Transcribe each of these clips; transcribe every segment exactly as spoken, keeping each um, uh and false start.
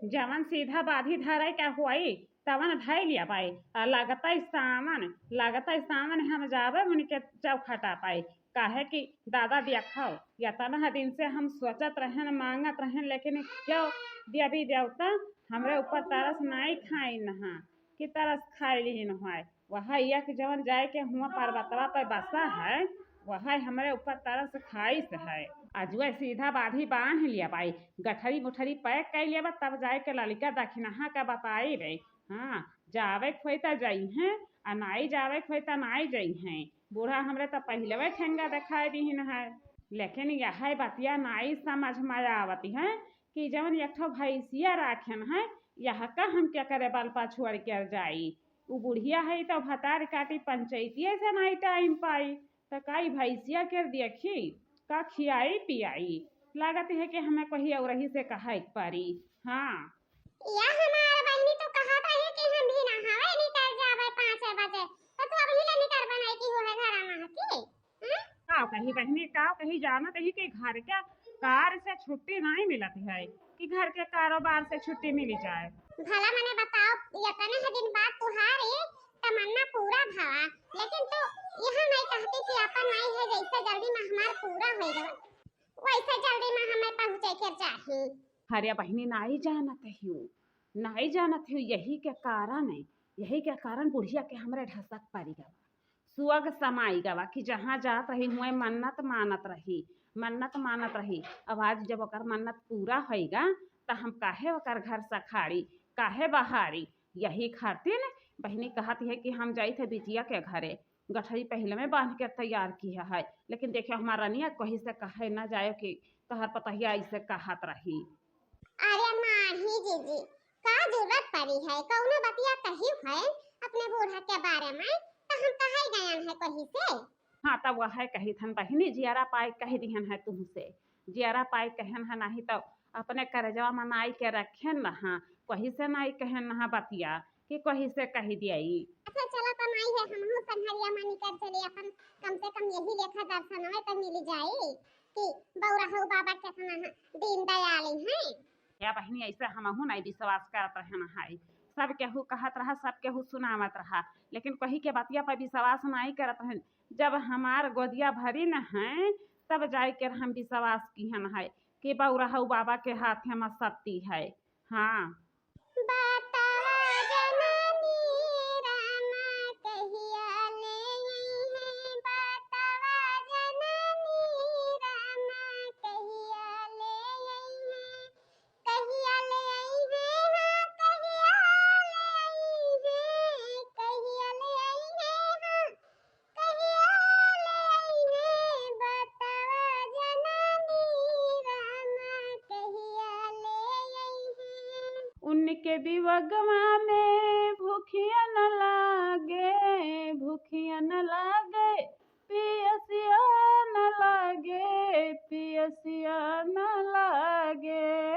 जवन सीधा बाधी धरे के होई, तवन धइ लिया पाई। आ लगतै सावन, लगतै सावन हम जाबे उनके चौखटा पाई। काहे कि दादा देखो, यतना दिन से हम सोचत रहेन, मांगत रहेन, लेकिन क्यों देवी देवता हमरे ऊपर तरस नाई खाइन हा, कि तरस खाई लिहिन होय। वह एक जवन जाए के हुआ पर्वतवा पे बसा है, वह हमरे ऊपर तरस खाइस है। अजुए सीधा बाधी बांध लिया बाई, गठरी मुठरी पैक कर लिया बा, तब जाए के ललिका दखिनहा का बताई रे। हाँ, जावे के होई त जइहें, आ नाई जावे के होई त नाई जइहें। बूढ़ा हमरे त पहिलवे ठेंगा देखाई दिहिन है, लेकिन यह बतिया नाई समझ में आवत है कि जवन एक ठो भैंसिया राखेन है, यह का हम क्या करे बलपा छोड़ के जाई। उ बुढ़िया है तो भतार काटी पंचायतिये से नाई टाइम पाई, त का ई भैंसिया के देखी, का खियाई पियाई। लागत है कि हमें कोई औरही से कहे के परी। हाँ। या हमार बहिनी तो कहत रही कि हम भी नहावे निकल जाबे पाँच बजे, तो तू अबही ले निकल बनाई की हुए घर आना है की? हम्म? का कही बहिनी, का कही, जानत ही कि घर के कार से छुट्टी नहीं मिलत है कि घर के कारोबार से छुट्टी मिली जाए। भला मने बताओ, यतने है दिन बाद तुहारी तमन्ना पूरा भवा, लेकिन तू यह नहीं कहती कि अपन नाई है जैसे जल्दी में हमार पूरा हो गवा, वैसे जल्दी में हमें पहुँचे के चाही। अरे बहिनी, नाई जानत हूँ, नाई जानत हूँ, यही के कारण है, यही के कारण बुढ़िया के हमरे ढसक पड़ी गवा। सुअग समाई गवा कि जहाँ जात रही हुए मन्नत मानत रही, मन्नत मानत रही। अब आज जब ओकर मन्नत पूरा होइगा, त हम काहे ओकर घर सखाड़ी, काहे बहारी? यही खातिर बहिनी कहत है कि हम जाइत है बिटिया के घरे, गठरी पहिले में बांध के तैयार किया है, लेकिन देखियो हमार रनिया कहीं से कहे ना जाए कि तोहर पतहिया ऐसे कहत रही। अरे माही जीजी, का जरूरत पड़ी है, कौनो बतिया कही है अपने बूढ़ा के बारे में, तो हम कहे गयन है कहीं से। हाँ, तब वह कही थन बहिनी, जियरा पाई कह दिहन है तुमसे, जियरा पाई कहन है, नहीं तो अपने करेजवा में नाई के रखेन न, हाँ, कहीं से नाई कहन न, हाँ, बतिया कि कहीं से कही दियाई। अच्छा चला, त नाई है, हमहू संघरिया मानी कर चली, अपन कम से कम यही लेखा दर्शनवे तो मिल जाई कि बौरहू बाबा कितना दीन दयाली हैं। या बहिनी, ऐसे हमहू नहीं विश्वास करत रहन है। सब केहू कहत रहा, सब केहू सुनावत रहा, लेकिन कोई के बतिया पर विश्वास नहीं करत रहन। जब हमार गोदिया भरी न है, तब जाए के हम विश्वास किहन है कि बौरहू बाबा के हाथ में शक्ति है। हाँ। बतावा जननी रामा कहिया ले अइहें, बतावा जननी रामा कहिया ले अइहें, कहिया ले अइहें, हाँ, कहिया ले अइहें, कहिया ले अइहें, हाँ। कहिया ले अइहें बतावा जननी रामा, कहिया ले अइहें। उनके बिवगवा में भूखिया न लागे, भूखिया न लागे, पियसिया न लागे, पियसिया न लागे।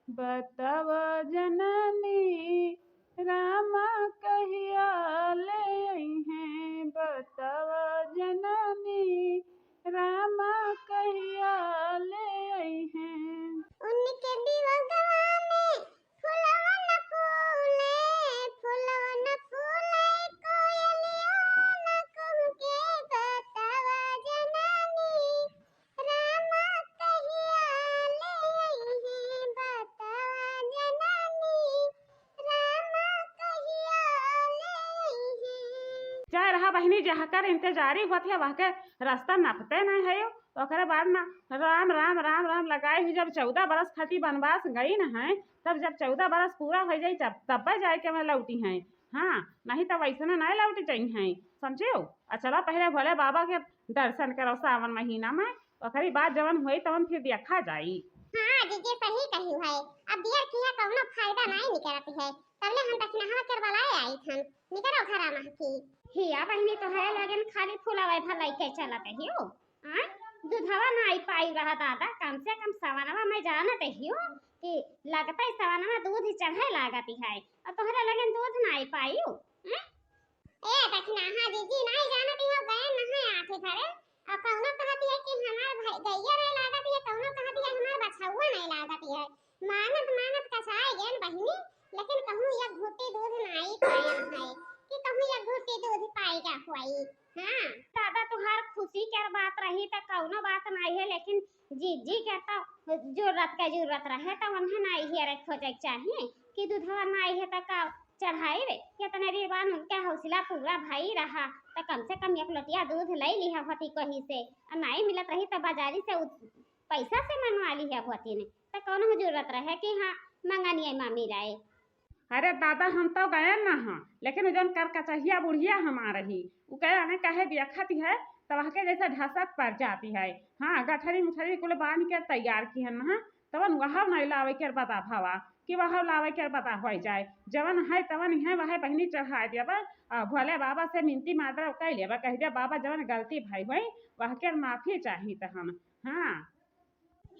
बतावा जननी रामा कहिया ले अइहें, बतावा जननी रामा कहिया ले अइहें। उनके बिवगवा में फुलवा न फूले, फुलवा न फूले, कोयलिया न कुहके, बतावा जननी रामा कहिया ले अइहें, बतावा जननी रामा कहिया ले अइहें। जाए रहा बहिनी, जहकर इंतजारी होत है, वह के रास्ता नपते नहीं है। ओकरे बाद ना राम, राम, राम, राम लगाए हुई, जब चौदह बरस खातिर वनवास गई न है, तब जब चौदह बरस पूरा हो जाई, तब, तब्बे जाए के मैं लौटी हैं। हाँ, नहीं तो वैसने नहीं लौट जाई हैं, समझियो? आ चला पहले भोले बाबा के दर्शन करो सावन महीना में, ओकरी बाद जवन होई तवन फिर देखा जाई। हाँ जीजी, सही कही है। अब दियर किया कौनो फायदा नहीं निकलत है, तबले हम दखिनहवा के बलाए आई थन, निकलो घरा महकी। हिया बहिनी, तोहरे लगन खाली फुलवे भर लइके चलत हियो। आय, दूधवा नाई पाई रहा दादा, कम से कम सवनवा में जानत हियो कि लगते सवनवा दूध चढ़े लागत है, और तोहरे लगन दूध नाई पाई। हैं? ए दखिनहा जीजी, नाई जानत हो, गए नहाए आथे घरे, और कौनो कहती है कि हमार भाई गैया नहीं लागत है, कौनो कहती है हमार बछौआ नहीं लागत है। मांगत मांगत कसाए गए, बहिनी, लेकिन कहूँ एक घूँटी दूध नाई पायन है कि कहूँ एक घूँटी दूध पाएगा होई। हाँ, दादा, तुहार खुशी के बात रही त कौनो बात नाई है, लेकिन जीजी के तो जरूरत के जरूरत रहे, तो उन्हें नाई है रे खोजे के चाही कि दूधवा नाई है तो का चढ़ाई रे। कितने दिन बाद उनके हौसला पूरा भई रहा, तो कम से कम एक लोटिया दूध ले लिहा होती कहीं से, और नाई मिलत रही तो बाजारी से उत-, पैसा से मंगवा लिहा होती ने, तो कौनो जरूरत रहे कि हाँ, मंगनिया मामी लाए। अरे दादा, हम तो गए ना हाँ, लेकिन उ जौन करकचहिया बुढ़िया हमार रही, उ कहे, "अने कहे देखत है, तो वह के जैसे ढसक पड़ जाती है।" हाँ, गठरी मुठरी कुल बांध के तैयार की है ना, तवन वह नहीं लावे के बता भावा, कि वह लावे के बता हो जाए। जवन है तवन है, वह बहिनी चढ़ाए देबा, आ भोले बाबा से मिनती मादरा कह लेबा, कह दे, "बाबा, जवन गलती भई होई, वह के माफी चाही तहन।" हाँ।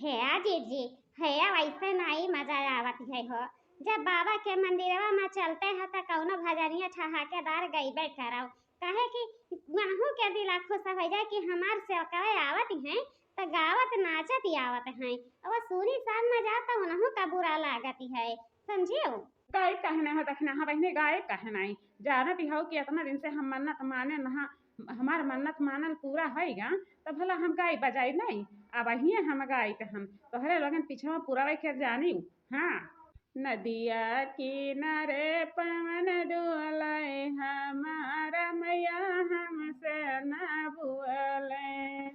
हे आ जीजी, हे आ, वैसे नाई मजा आवत है हो। जब बाबा के मंदिरवा में चलते हैं तो कौनो भजनिया ठहाकेदार गईबे करब, काहे कि उनहू के दिल खुश हो जाए कि हमार सेवकवे आवत हैं तो गावत नाचत ही आवत हैं। अब सुनी सान में जा तो उनहू का बुरा लागत है, समझियो? गाय कहने हो दखना, हाँ बहिनी, गाय कहनाई। जानत ही हो कि इतना दिन से हम मन्नत माने नहा, हमार मन्नत मानल पूरा होइगा, तो भला हम गाई बजाई नहीं? अब अहिए हम गाई त हम तोहरे लोगन पीछवा पुरावे के जानी। हाँ। नदिया किनारे पवन डोले, हमार मैया हमसे ना बोले।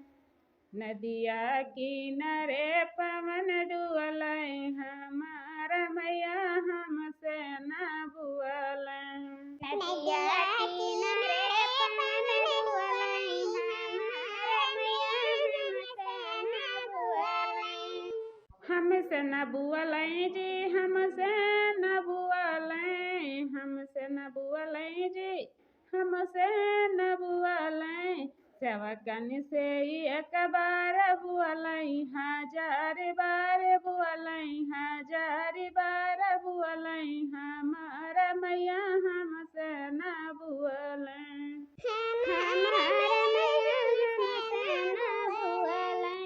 नदिया किनारे पवन डोले, हमार मैया हमसे ना बोले। नदिया किनारे पवन डोले, हमार मैया हमसे ना बोले। हमसे न बोले जी, हमसे न बोले, हमसे न बोले जी, हमसे न बोले। सेवकन से एक बार बोले, हजार बार बोले, हजार बार बोले, हमार मैया हमसे न बोले। हमार मैया हमसे न बोले।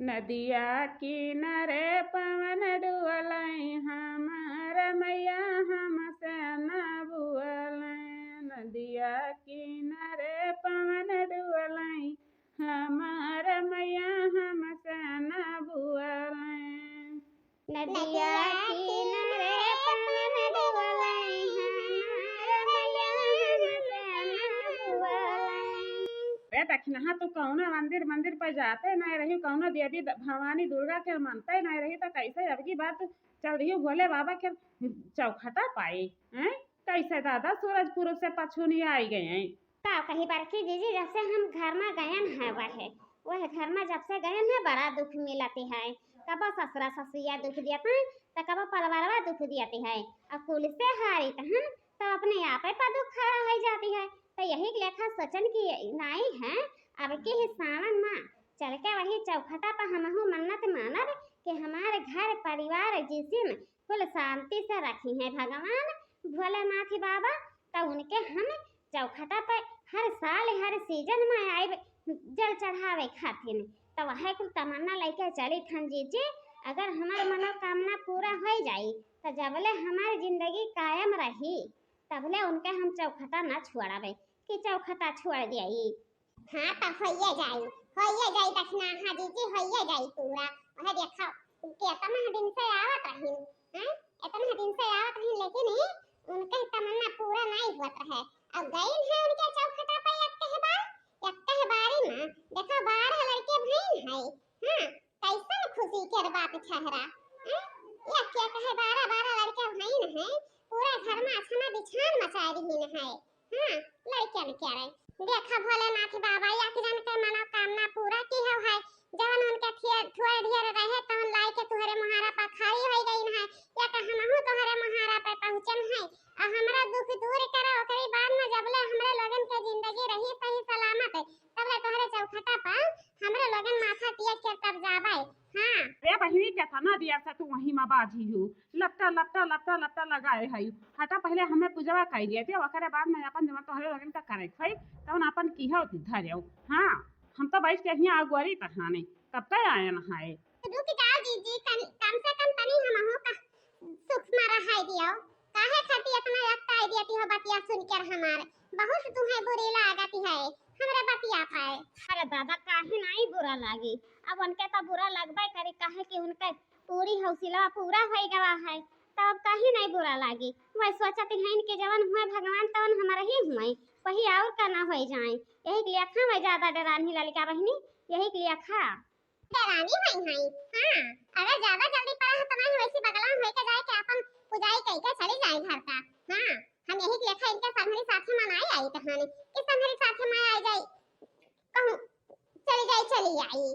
नदिया किनारे पवन डोले, हमार मैया हमसे न बोले। नदिया किनारे पवन डोले, हमार मैया हमसे न बोले। नदिया किनारे पवन डोले, हमार मैया हमसे न बोले। ए दखिनहा, तू कौनो मंदिर, मंदिर पर जाते नहीं रही, कौनो देवी द-, भवानी दुर्गा के मानते नहीं रही, तो कैसे अब की बार तू चल रही हो भोले बाबा के चौखटा पाई, हैं? कैसे दादा सूरज पूरब से पछुनी आई गए हैं? का कही बड़की जीजी, जब से हम घर में गयन है वह, वह घर में जब से गयन है बड़ा दुख मिलती है। कबो ससुरा ससुरिया दुख दियत है, तो कबो परिवारवा दुख दियती है। और कुल से हारी तहन तो अपने आपे पर दुख खड़ा हो जाती है। तो यही के लेखा सोचन की नाई है, अब के ही सावन में चल के वही चौखटा पर हमहू मन्नत मानब कि हमारे घर परिवार जिसिम कुल शांति से रखी हैं भगवान भोलेनाथ बाबा। तो उनके हम चौखटा पे हर साल, हर सीजन में आए जल चढ़ावे खातिर। तो वह कुल तमन्ना लेके चली थन जीजी, अगर हमार मनोकामना पूरा हो जाई, तो जबले हमार जिंदगी कायम रही, तबले उनके हम चौखटा ना छोड़ावे कि चौखटा छोड़ दियाई। हाँ, तो होइए जाई, होइए जाई दखिनहा जीजी, होइए जाई पूरा। वह देखो, केतना दिन से आवत रही, हैं? इतना दिन से आवत रही, लेकिन ई उनके तमन्ना पूरा नहीं होत रहे। अब गइन है उनके चौखटा पे एक कहे बार, एक कहे बारी में देखो, बारह लड़के भइन है। हाँ, कैसन खुशी के बात ठहरा, हैं? एक के कहे बारह, बारह लड़के भइन है, पूरा घर में अछना बिछान मचाए रही है। हाँ, लड़कन के रहे। देखा भोलेनाथ बाबा, एक जन के मनोकामना पूरा की हो है, जवन उनके थिए-, थोड़े ढेर रहे, तवन लाई के तुहरे मुहारा पर खड़ी होई गई है। या तो हमहू तुहरे मुहारा पे पहुँचन है, और हमरा दुख दूर करा, ओकरी बाद में जबले हमरे लोगन के जिंदगी रही सही सलामत, तबले तुहरे चौखटा पर हमरे लोगन माथा टिक के तब जाबे। हाँ। रे बहिनी, केतना देर से तू वहीं में बाझी हू, लपटा, लपटा, लपटा, लपटा लगाए है। हटा, पहले हमें पूजवा कर लिए थे, ओकरे बाद में अपन जमा तोहरे लोगन का करे खोई, तवन अपन की हो धरे। हाँ, हम तो बैठ के हियाँ अगुवारी तहाने, तब तय आयन है। रुक जाओ जीजी, तनी, कम से कम तनी हमहू का सुख में रहे। दियो, काहे खातिर इतना अकताई देती हो बतिया सुनकर हमार? बहुत तुम्हें बुरी लागत है हमरे बतिया पे। अरे दादा, काहे नाई बुरा लागी? अब उनके तो बुरा लगबे करी, काहे कि उनके पूरी हौसला पूरा होई गवा है, तो अब काहे नाई बुरा लागी? वह सोचत हैं कि जवन हुए भगवान तवन हमारा ही हुए, वही और का ना होई जाए। यही के लिए अखा मैं ज्यादा डरानी ललिका बहिनी, यही के लिए अखा। डरानी होई हैं। हाँ, अगर ज्यादा जल्दी पड़ा है तो नहीं वैसी बगलान होई के जाए के अपन पुजाई कई के चली जाए घर का। हाँ, हम यही के लेखा इनके संघरी साथे मनाई आई तहानी कि संघरी साथे मैं आई जाई, कहूँ चली जाई, चली आई।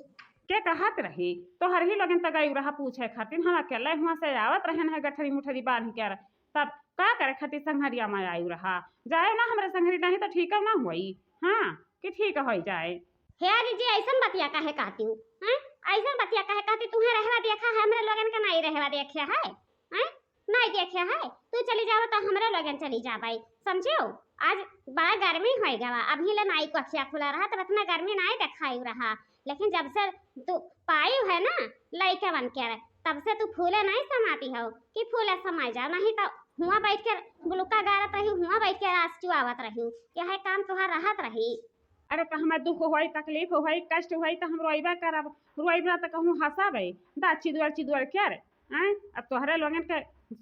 के कहत रही? तोहर ही लोगन त गई रहा पूछे खातिर, हम अकेले हुआ से आवत रहन है गठरी मुठरी बांध कर, तब का करे खातिर संघरिया में आयु रहा? जाए ना हमरे संघरी, नहीं तो ठीक ना होई। हाँ, कि ठीक होई जाए। हे जीजी, ऐसन बतिया काहे कहती हूँ? हैं? ऐसन बतिया काहे कहती? तुम्हें रहवा देखा है, हमरे लोगन के नहीं रहवा देखा है? हैं? नहीं देखा है? तू चली जाओ तो हमरे लोगन चली जाबाई, समझियो? आज बड़ा गर्मी होई गवा, अभी ले नाई को अखिया खुला रहा, तब इतना गर्मी नाई देखाई रहा, लेकिन जब से तू पाई है ना लइका बन के, तब से तू फूले नहीं समाती हो कि फूले समाई जाओ, नहीं तो हुआ बैठ के बुलुका गारत रही, हुआ बैठ के रास चुआवत रही, यह काम तुहार रहत रही। अरे तो हमें दुख होई, तकलीफ होई, कष्ट होई तो हम रोइबे करब, रोइब ना तो कहूँ हंसबे, दा चिदुअर चिदुअर के रे। आय, अब तोहरे लोगन के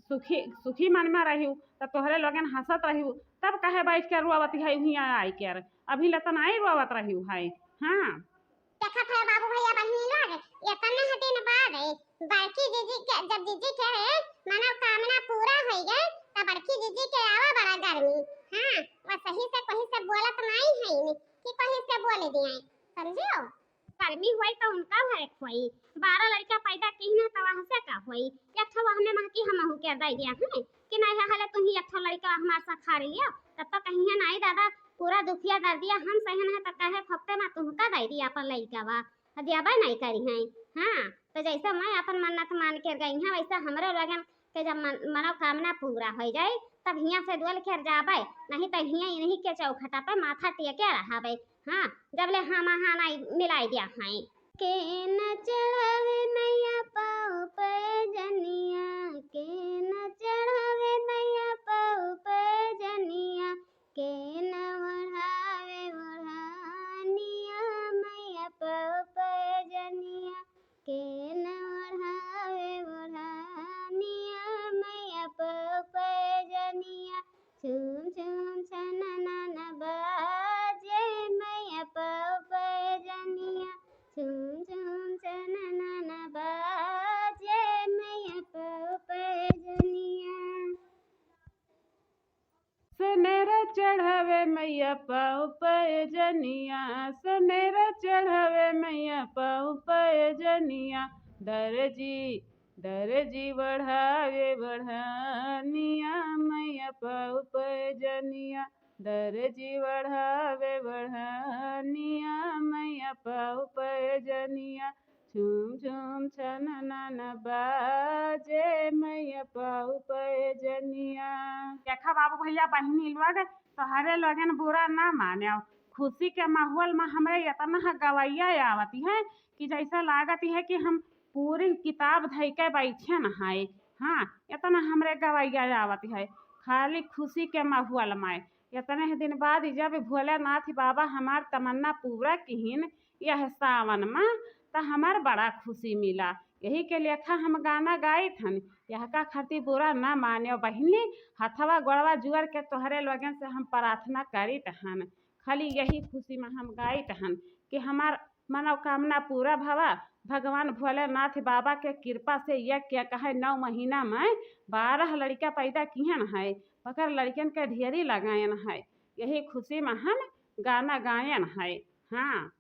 सुखी सुखी मन में रहियो, तब तोहरे लोगन हंसत रहियो, तब कहे बैठ के रोवत है हुआ आई के रे। अभी लतन आई रोवत रहियो है। हाँ। देखत है बाबू भैया बहिनी लोग, इतने दिन बाद बड़की जीजी के, जब जीजी के मनोकामना पूरा होई गए, तब बड़की जीजी के आवा बड़ा गर्मी। हाँ, वह सही से कहीं से बोलत नहीं है कि कहीं से बोल दिए, समझियो? गर्मी होई तो उनका भरे होई, बारह लड़का पैदा की ना तो वहाँ से का होई? एक ठो वहने महकी हम अहू के दे दिया है कि नहीं हले तुही एक ठो लड़का हमार सखार लिया, तब तो कहीं है नहीं दादा, पूरा दुखिया दर्दिया हम सहन है तो कहे फप्ते में तुहका दे दिया अपन लड़का बा। देबे नहीं करी हैं। हाँ, तो जैसे मैं अपन मन्नत मान के गई हैं, वैसे हमरे लोगन के जब मन-, मनोकामना पूरा हो जाए, तब हियाँ से डोल के जाबे, नहीं तो हियाँ इन्हीं के चौखटा पे माथा टेके रहबे। हाँ, जब ले हम हाँ नहीं मिलाई दिया हैं। के न चढ़ावे मैया पाँव पे जनिया, के न चढ़ावे मैया पाँव पे जनिया, के न ओढ़ावे ओढ़निया मैया पाँव पे जनिया, के न ओढ़ावे ओढ़निया मैया पाँव पे जनिया। छुम छुम छननन बाजे मैया पाँव पे जनिया, छुम छुम छननन बाजे मैया पाँव पे जनिया। सुनेरा चढ़ावे मैया पाँव पे जनिया, सुनेरा चढ़ावे मैया पाँव पे जनिया। दर्जी, दर्जी बढ़ावे बढ़निया मैया पाँव पे जनिया, दर्जी बढ़ावे बढ़निया मैया पाँव पे जनिया। झूम झूम छननन बाजे मैया पाँव पे जनिया। देखा बाबू भैया बहिनी लोग, तोहरे लोगन बुरा ना माने, खुशी के माहौल में हमरे इतना गवैया आवती है कि जैसे लागत है कि हम पूरी किताब धइ के बैठे न है। हाँ, इतना हमरे गवैया आवती है, खाली खुशी के माहौल में। इतने दिन बाद जब भोलेनाथ बाबा हमार तमन्ना पूरा किहिन यह सावन में, त हमार बड़ा खुशी मिला। यही के लेखा हम गाना गाइत हन। यह का खातिर बुरा ना मान्यो बहिनी, हथवा गोड़वा जुअर के तोहरे लोगन से हम प्रार्थना करित हन। खाली यही खुशी में हम गाइत हन कि हमार मनोकामना पूरा भवा। भगवान भोलेनाथ बाबा के कृपा से यह क्या कहे, नौ महीना में बारह लड़का पैदा किहन है, मगर लड़कन के ढेरी लगायन है। यही खुशी में हम गाना गायन है। हाँ।